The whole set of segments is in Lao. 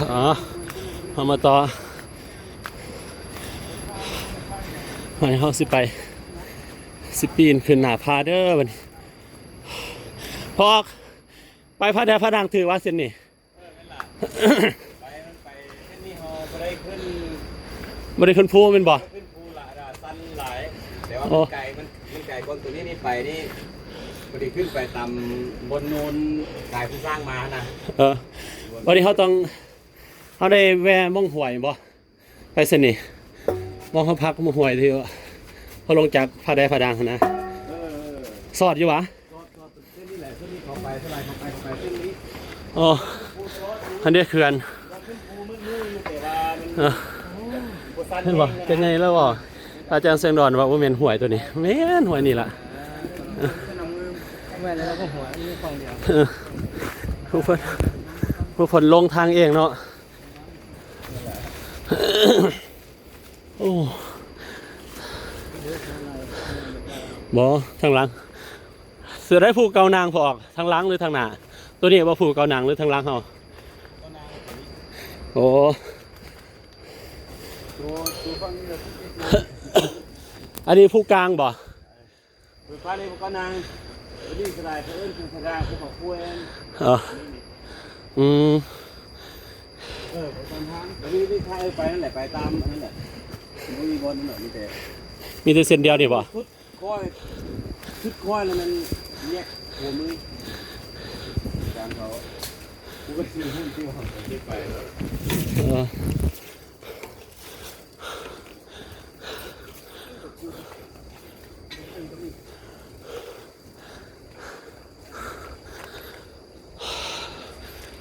ອໍ ເຮົາມາຕໍ່ ບາດນີ້ເຮົາຊິໄປ ຊິປີນຂຶ້ນໜ້າຜາເດີບາດນີ້ ພອກ ໄປຜາແດຜາດັງຖືກວ່າເສັ້ນນີ້ ເອີ ແມ່ນລະ ໄປ ມັນໄປເສັ້ນນີ້ເຮົາບໍ່ໄດ້ຂຶ້ນ ບໍ່ໄດ້ຂຶ້ນພູແມ່ນບໍ່? ຂຶ້ນພູລະ ລະຊັນຫຼາຍ ແຕ່ວ່າ ໂອ້ ມັນໄກ ມັນ ມັນໄກກ່ອນຕົວນີ້ນີ້ໄປນີ້ ບໍ່ໄດ້ຂຶ້ນໄປຕາມບ່ອນໂນນກາຍຜູ້ສ້າງມາຫັ້ນນະ ເອີ ບາດນີ້ເຮົາຕ້ອງ ເຮົາໄດ້ແວ່ໝ່ອງຫ້ວຍບໍ່? ໄປເສັ້ນນີ້ ໝ່ອງເຮົາພັກໝ່ອງຫ້ວຍທີ່ເຮົາລົງຈາກຜາແດຜາດັງຫັ້ນນະ ເອີ ເອີ ຊອດຢູ່ຫວາ? ຊອດ ຊອດ ເສັ້ນນີ້ແຫຼະ ເສັ້ນນີ້ເຂົ້າໄປ ເສັ້ນນີ້ເຂົ້າໄປ ເຂົ້າໄປເສັ້ນນີ້ ອໍ ອັນນີ້ເຂື່ອນ ເອີ ເຫັນບໍ່? ຈະໃຫຍ່ແລ້ວບໍ່? ອາຈານແສງດອນວ່າບໍ່ແມ່ນຫ້ວຍຕົວນີ້ ແມ່ນຫ້ວຍນີ້ລະ ແມ່ນແລ້ວກໍຫ້ວຍ ມີຂອງດຽວ ເອີ ຜູ້ເພິ່ນ ຜູ້ເພິ່ນລົງທາງເອງເນາະ. ໂອ້ ບໍ່ ທາງຫຼັງ ເສືອໄດ້ຜູ້ເກົ່ານາງ ພວກທາງຫຼັງ ຫຼື ທາງໜ້າ? ໂຕນີ້ບໍ່ ຜູ້ເກົ່ານາງ ຫຼື ທາງຫຼັງເຮົາ? ໂອ້ ອັນນີ້ຜູ້ກາງບໍ່? ໄຟຟ້ານີ້ບໍ່ກໍນາງ ອັນນີ້ກໍໄດ້ ເຂົາເອີ້ນພູພະດາ ພູເຂົາຄວນ ເອີ ອືມ ເອີ ໄປຕາມທາງ ອັນນີ້ ນີ້ ຖ້າ ເອີ ໄປນັ້ນແຫຼະ ໄປຕາມອັນນັ້ນແຫຼະ ບໍ່ມີບ່ອນນັ້ນດອກ ມີແຕ່ ມີແຕ່ເສັ້ນດຽວນີ້ບໍ່? ສຸດຄ້ອຍ ສຸດຄ້ອຍແລ້ວມັນແຍກຫົວມື ການເຂົາ ກູກໍຊິຮູ້ທີ່ວ່າເຂົາເຮັດໄປ ເອີ.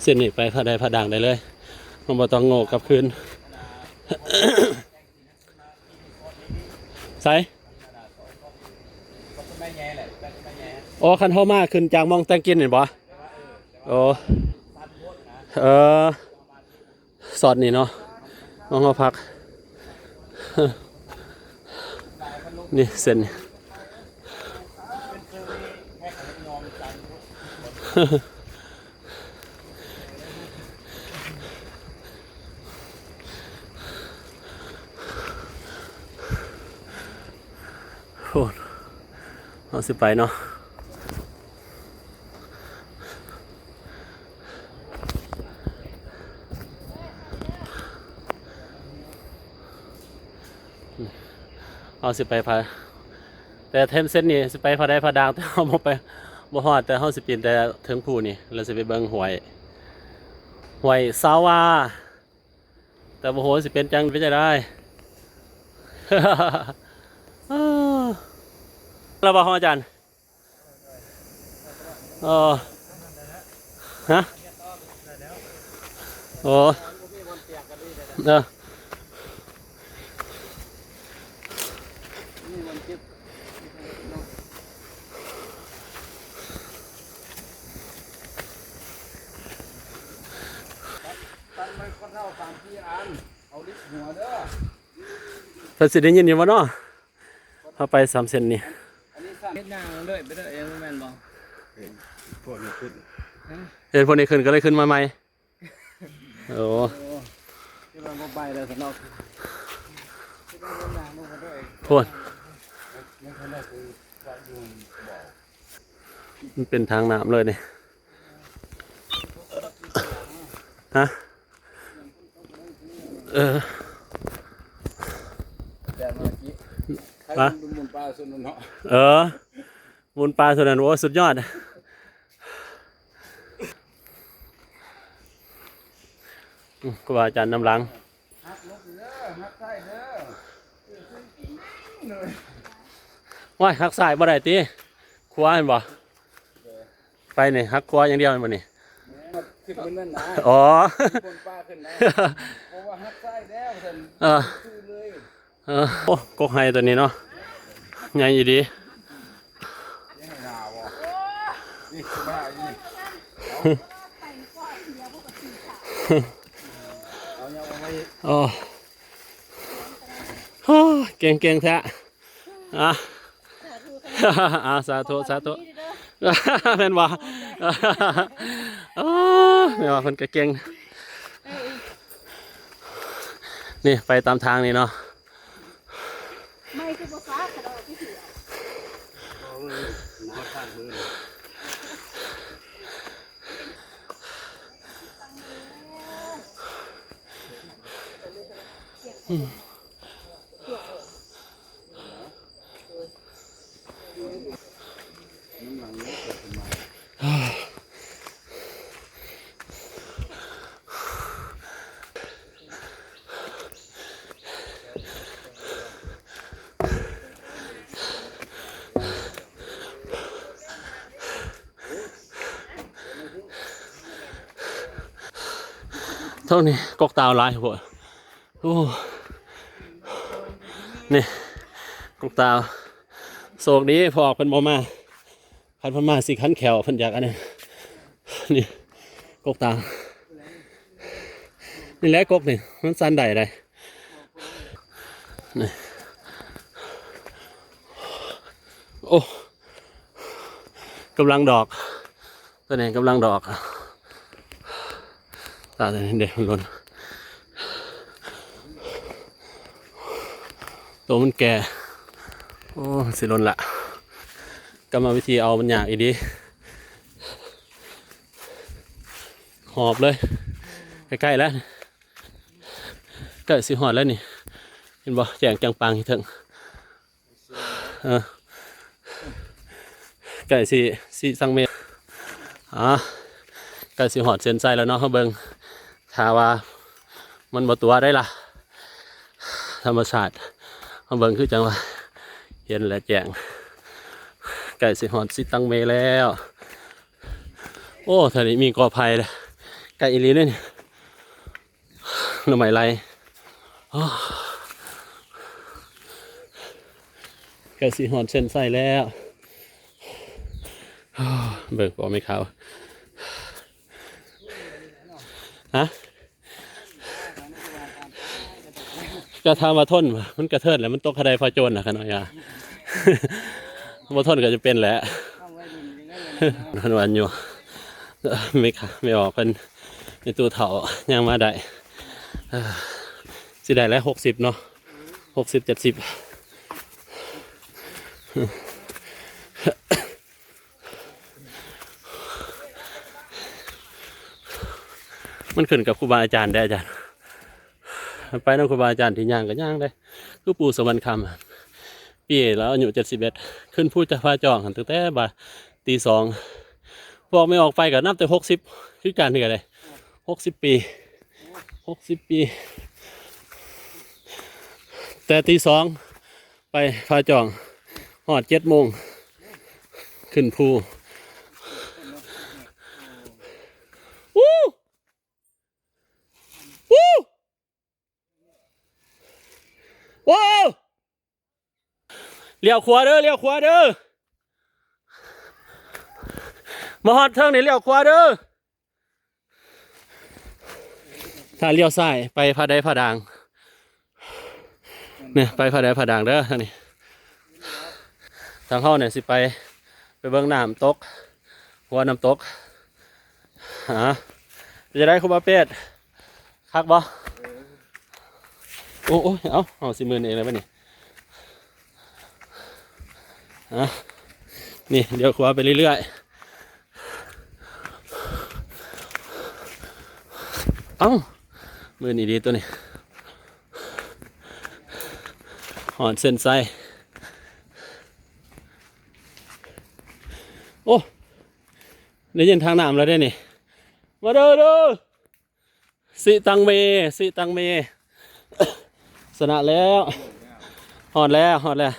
ເສັ້ນນີ້ໄປຜາແດຜາດັງໄດ້ເລີຍ ມັນບໍ່ຕ້ອງໂງ່ກັບຄືນ ໃສ? ອໍ ຄັນເຮົາມາຂຶ້ນຈາກໝ່ອງແຕງກິນນີ້ບໍ່? ໂອ້ ເອີ. ຊອດນີ້ເນາະ ມາຮອດພັກ ນີ້ເສັ້ນນີ້ ໂອ້ ເຮົາຊິໄປເນາະ. ເຮົາຊິໄປຜາ ແຕ່ເສັ້ນນີ້ຊິໄປຜາແດຜາດາງ ແຕ່ເຮົາບໍ່ໄປ ບໍ່ຮອດ ແຕ່ເຮົາຊິປີນແຕ່ເທິງພູນີ້ ແລ້ວຊິໄປເບິ່ງຫ້ວຍ ຫ້ວຍສາວາ ແຕ່ບໍ່ຮູ້ວ່າຊິເປັນຈັ່ງ ເປັນຈັ່ງໃດ ແລ້ວບໍ່ ຂອງອາຈານ? ເອີ ຮະ ໂອ້ ເອີ ຕັດໄມ້ຄົນເຖົ້າສາມສີ່ອັນ ເອົາລິບຫົວເດີ ເພິ່ນຊິໄດ້ຍິນຢູ່ບໍ່ເນາະ? ເຮົາໄປສາມເສັ້ນນີ້ ອັນນີ້ສາມ ເຮັດຍ່າງເລີຍໄປເດີ ເອີ ແມ່ນບໍ່? ເຫັນພວກນີ້ຂຶ້ນ ຮະ? ເຫັນພວກນີ້ຂຶ້ນກໍເລີຍຂຶ້ນມາໃໝ່ ໂອ້ ໂອ້ ຄິດວ່າບໍ່ໄປແລ້ວຊັ້ນເນາະ ໂພດ ມັນເປັນທາງນ້ຳເລີຍນີ້ ຮະ? ເອີ ແຕ່ເມື່ອກີ້ ຫວາ? ໄປບຸນປ່າສຸດນັ້ນເນາະ ເອີ ບຸນປ່າສຸດນັ້ນ ໂອ້ ສຸດຍອດ ອືມ ຄູບາອາຈານນຳຫຼັງ ຫັກຫຼົບເດີ ຫັກຊ້າຍເດີ ໂອ້ຍ ຫັກຊ້າຍບໍ່ໄດ້ຕິ ຂວາແມ່ນບໍ່? ໄປນີ້ຫັກຂວາຢ່າງດຽວແມ່ນບໍ່ນີ້? ຂຶ້ນມັນນັ້ນນະ ອໍ ບົນປ່າຂຶ້ນນະ ເພາະວ່າຫັກຊ້າຍແລ້ວຊັ້ນ ເອີ ຊື່ເລີຍ ເອີ ໂອ້ ກົກໄຮຕົວນີ້ເນາະ ໃຫຍ່ອີ່ຫຼີ ໂອ້ ໂອ້ ເກັ່ງໆ ແທ້ ອ່າ ອ່າ ສາທຸ ສາທຸ ແມ່ນບໍ່? ໂອ້ ແມ່ນວ່າເພິ່ນກໍເກັ່ງ ເອີ ນີ້ໄປຕາມທາງນີ້ເນາະ. ໄມ້ຄືບໍ່ຟ້າກະດອກທີ່ເສືອ. ເທົ່ານີ້ ກົກຕາວຫຼາຍໂພດ. ໂອ້ ນີ້ ກົກຕາວ. ໂຊກດີພວກເພິ່ນບໍ່ມາ. ຄັນເພິ່ນມາຊິຂັນແຂ້ວ ເພິ່ນຢາກອັນນັ້ນ. ນີ້ ກົກຕາວ. ນີ້ແຫຼະກົກນີ້ ມັນສັ່ນໄດ້ໃດ໋. ນີ້ ໂອ້ ກຳລັງດອກ. ຕົວນີ້ກຳລັງດອກ. ຕາຕົວນີ້ເດ້ ມັນຫຼົ່ນ. ໂຕມັນແກ່. ໂອ້ ຊິຫຼົ່ນລະ. ກຳມະວິທີເອົາມັນຍາກອີ່ຫຼີ. ຫອບເລີຍ. ໃກ້ໆແລ້ວ. ໃກ້ຊິຮອດແລ້ວນີ້. ເຫັນບໍ່? ແຈ້ງຈັງປາງຢູ່ເທິງ. ເອີ ໃກ້ຊິ ຊິສັ່ງເມ ອາ ໃກ້ຊິຮອດເສັ້ນໄຊແລ້ວເນາະ. ເຮົາເບິ່ງ ຖ້າວ່າມັນບໍ່ຕົວະໄດ໋ລະ ທຳມະຊາດ. ເຮົາເບິ່ງຄືຈັ່ງວ່າເຫັນແລ້ວແຈ້ງ. ໃກ້ຊິຮອດຊິຕັງເມແລ້ວ. ໂອ້ ແຖວນີ້ມີກໍໄຜ່ແລ້ວ. ໃກ້ອີ່ຫຼີເດ້ນີ້. ໜໍ່ໄມ້ໄຫຼ. ອ້າ ໃກ້ຊິຮອດເສັ້ນໄຊແລ້ວ. ອ້າ ເບິ່ງພໍ່ແມ່ຂາວ. ຮະ? ກະຖາມວ່າທົນບໍ່? ມັນກະເທີນແຫຼະ, ມັນຕົກຂະໄດຟ້າໂຈນນະ ຂະນ້ອຍອາ. ບໍ່ທົນກະຈະເປັນແຫຼະ. ເພິ່ນວ່າຢູ່ ແມ່ຂາ ແມ່ອອກເພິ່ນ ແມ່ຕູ້ເຖົ້າຍ່າງມາໄດ້. ເອີ ຊິໄດ້ແຫຼະ ຫົກສິບເນາະ ຫົກສິບ ເຈັດສິບ. ມັນຂຶ້ນກັບຄູບາອາຈານເດ້ອາຈານ. ໄປນຳຄູບາອາຈານທີ່ຍ່າງກໍຍ່າງເດ້ ຄືປູ່ສະຫວັນຄຳ. ປີລາວອາຍຸເຈັດສິບເອັດ ຂຶ້ນພູຈະພາຈອງຫັ້ນ ຕັ້ງແຕ່ບ່າຍຕີສອງ. ພວກແມ່ອອກໄປກໍນັບແຕ່ຫົກສິບ ຄືກັນນີ້ກໍໄດ້ ຫົກສິບປີ ຫົກສິບປີ. ແຕ່ຕີສອງໄປພາຈອງ ຮອດເຈັດໂມງ ຂຶ້ນພູ. ອູ້! ອູ້! ໂອ້! ລ້ຽວຂວາເດີ ລ້ຽວຂວາເດີ. ມາຮອດເທິງນີ້ລ້ຽວຂວາເດີ. ຖ້າລ້ຽວຊ້າຍໄປຜາໃດຜາດາງ. ນີ້ ໄປຜາໃດຜາດາງເດີ ທາງນີ້. ທາງເຮົານີ້ຊິໄປ ໄປເບິ່ງນ້ຳຕົກ ຫົວນ້ຳຕົກ. ຫາ ເປັນຈັ່ງໃດຄູບາເປດ? ຄັກບໍ່? ໂອ້ຍ ເອົ້າ ເຮົາຊິມື່ນເອງແລ້ວບັດນີ້. ອ່ະ ນີ້ ລ້ຽວຂວາໄປເລື້ອຍໆ. ເອົ້າ ມື່ນອີ່ຫຼີໂຕນີ້. ຮອດເສັ້ນໄຊ. ໂອ້ ໄດ້ຍິນທາງນ້ຳແລ້ວເດ້ນີ້. ມາເດີ ເດີ. ຊິຕັງເມ ຊິຕັງເມ ຊະນະແລ້ວ. ຮອດແລ້ວ ຮອດແລ້ວ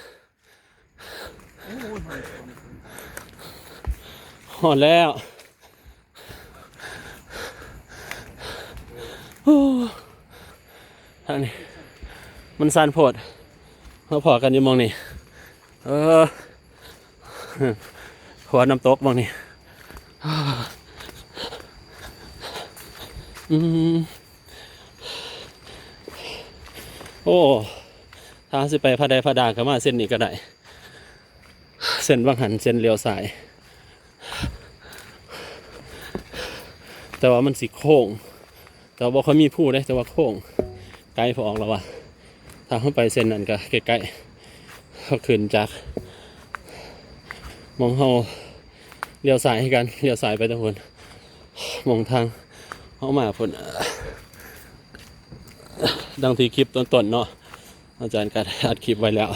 ຮອດແລ້ວ. ໂອ້ ທາງນີ້ມັນຊັນໂພດ. ມາພໍ້ກັນຢູ່ໝ່ອງນີ້. ເອີ ຫົວນ້ຳຕົກໝ່ອງນີ້. ອືມ ໂອ້ ຖ້າຊິໄປຜາໃດຜາດາງກໍມາເສັ້ນນີ້ກໍໄດ້. ເສັ້ນບາງຫັ້ນ ເສັ້ນລ້ຽວຊ້າຍ ແຕ່ວ່າມັນຊິໂຄ້ງ. ແຕ່ວ່າບໍ່ຄ່ອຍມີພູເດ້ ແຕ່ວ່າໂຄ້ງ. ໄກພໍອອກແລ້ວວ່າ ຖ້າເຮົາໄປເສັ້ນນັ້ນກໍໃກ້ໆ ເຮົາຂຶ້ນຈາກ ໝ່ອງເຮົາລ້ຽວຊ້າຍໃຫ້ກັນ ລ້ຽວຊ້າຍໄປທາງພຸ້ນ ໝ່ອງທາງເຮົາມາພຸ້ນ ດັ່ງທີ່ຄລິບຕົ້ນໆເນາະ ອາຈານກໍອັດຄລິບໄວ້ແລ້ວ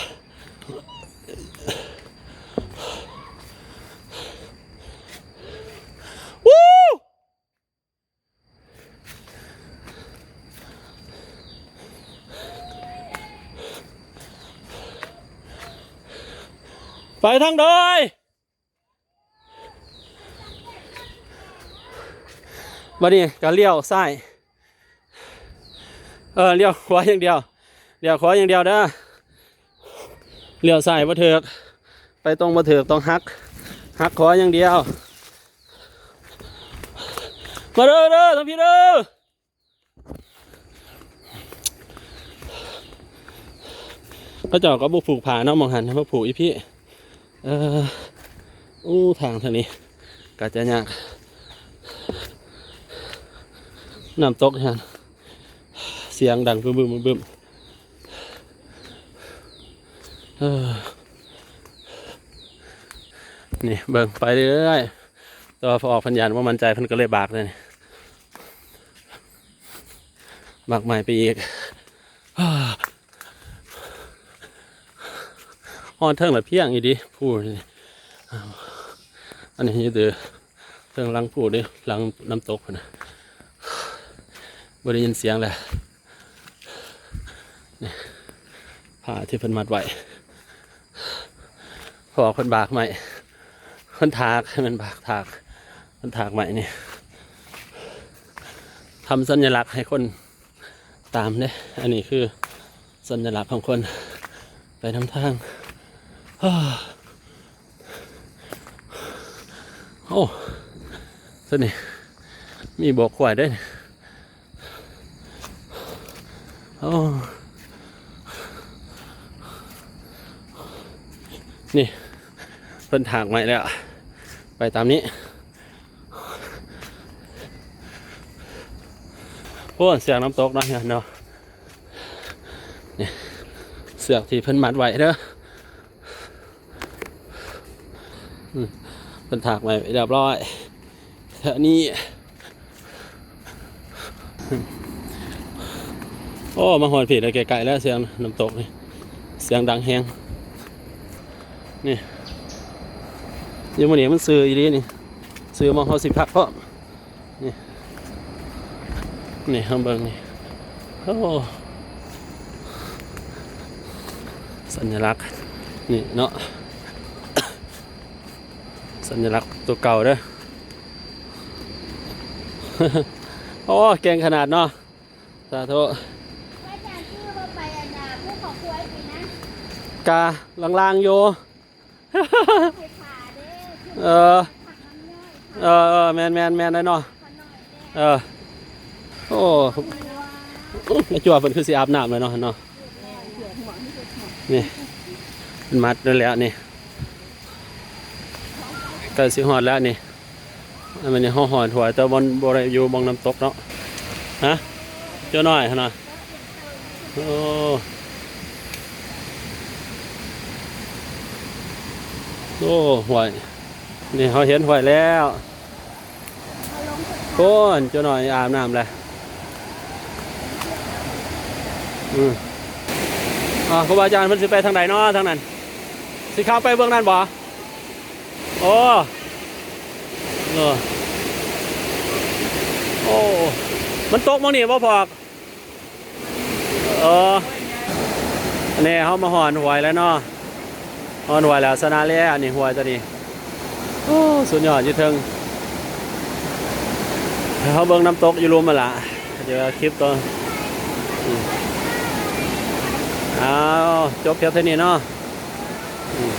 ໄປທາງດອຍ ບັດນີ້ກໍລ້ຽວຊ້າຍ ເອີ ລ້ຽວຂວາຢ່າງດຽວ ລ້ຽວຂວາຢ່າງດຽວເດີ ລ້ຽວຊ້າຍບໍ່ຖືກ ໄປຕົງບໍ່ຖືກ ຕ້ອງຫັກ ຫັກຂວາຢ່າງດຽວ ມາເດີ ເດີ ທາງພີ້ເດີ. ເຂົາເຈົ້າກໍບໍ່ຜູກຜ້າເນາະ ໝ່ອງຫັ້ນມາຜູກອີ່ພີ້ ເອີ ໂອ້ ທາງທາງນີ້ກໍຈະຍາກ ນ້ຳຕົກຫັ້ນ ສຽງດັງບຶ້ມໆ ບຶ້ມໆ ເອີ ນີ້ເບິ່ງໄປເລື້ອຍໆ ແຕ່ວ່າພໍອອກເພິ່ນຢ້ານບໍ່ໝັ້ນໃຈ ເພິ່ນກໍເລີຍບາກເລີຍນີ້ ບາກໃໝ່ໄປອີກ ຮອດເທິງລະພຽງອີ່ຫຼີ ພູນີ້ ອັນນີ້ຢູ່ເທິງຫຼັງພູເດ້ ຫຼັງນ້ຳຕົກພຸ້ນນະ ບໍ່ໄດ້ຍິນສຽງແລ້ວ ນີ້ ຜ້າທີ່ເພິ່ນມັດໄວ້ ເພາະວ່າເພິ່ນບາກໄມ້ ເພິ່ນຖາກ ແມ່ນບາກ ຖາກ ເພິ່ນຖາກໄມ້ນີ້ ທຳສັນຍະລັກໃຫ້ຄົນຕາມເດ້ ອັນນີ້ຄືສັນຍະລັກຂອງຄົນໄປນຳທາງ ໂອ້ ໂຕນີ້ມີບອກຄວາຍເດ້. ໂອ້ ນີ້ເພິ່ນຖາກໄມ້ແລ້ວ ໄປຕາມນີ້. ໂອ້ ສຽງນ້ຳຕົກເນາະ ເນາະ ນີ້ເຊືອກທີ່ເພິ່ນມັດໄວ້ເດີ. ອືມ ເພິ່ນຖາກໄວ້ຮຽບຮ້ອຍ ແຖວນີ້. ໂອ້ ມາຮອດພີ້ແລ້ວ ໃກ້ໆແລ້ວ ສຽງນ້ຳຕົກນີ້ ສຽງດັງແຮງ. ນີ້ ຢູ່ໝ່ອງນີ້ມັນຊື່ອີ່ຫຼີນີ້ ຊື່ໝ່ອງເຮົາຊິພັກພ້ອມ. ນີ້ ນີ້ເຮົາເບິ່ງນີ້ ໂອ້ ສັນຍະລັກນີ້ເນາະ ສັນຍະລັກຕົວເກົ່າເດີ. ໂອ້ ເກັ່ງຂະໜາດເນາະ ສາທຸ. ພະອາຈານ ຄືເຮົາໄປອັນນ່າ ພູເຂົາຄວາຍປີນັ້ນ ກະລາງໆຢູ່. ເອີ ເອີ ເອີ ແມ່ນໆໆ ໄດ້ເນາະ ເອີ. ໂອ້ ແມ່ຈົວເພິ່ນຄືຊິອາບນ້ຳແລ້ວເນາະ ເນາະ. ນີ້ ເພິ່ນມັດໄວ້ແລ້ວນີ້ ໃກ້ຊິຮອດແລ້ວນີ້. ອັນນີ້ເຮົາຮອດຫ້ວຍ ແຕ່ບໍ່ ບໍ່ໄດ້ຢູ່ໝ່ອງນ້ຳຕົກເນາະ. ຮະ ເຈົ້ານ້ອຍຫັ້ນນະ. ໂອ້ ໂອ້ ຫ້ວຍ ນີ້ເຮົາເຫັນຫ້ວຍແລ້ວ. ໂອ້ ເຈົ້ານ້ອຍອາບນ້ຳແລ້ວ. ອືມ ອ່າ ຄູບາອາຈານເພິ່ນຊິໄປທາງໃດເນາະ ທາງນັ້ນ ຊິເຂົ້າໄປເບື້ອງນັ້ນບໍ່? ໂອ້ ເອີ ໂອ້ ມັນຕົກໝ່ອງນີ້ບໍ່ພອກ? ເອີ ອັນນີ້ເຮົາມາຮອດຫ້ວຍແລ້ວເນາະ ຮອດຫ້ວຍແລ້ວ ຊະນະແລ້ວ ອັນນີ້ຫ້ວຍຕົວນີ້. ໂອ້ ສຸດຍອດຢູ່ເທິງ ເຮົາເບິ່ງນ້ຳຕົກຢູ່ລຸ່ມຫັ້ນລະ ດຽວຄລິບຕໍ່. ອືມ ອ້າວ ຈົບພຽງເທົ່ານີ້ເນາະ. ອືມ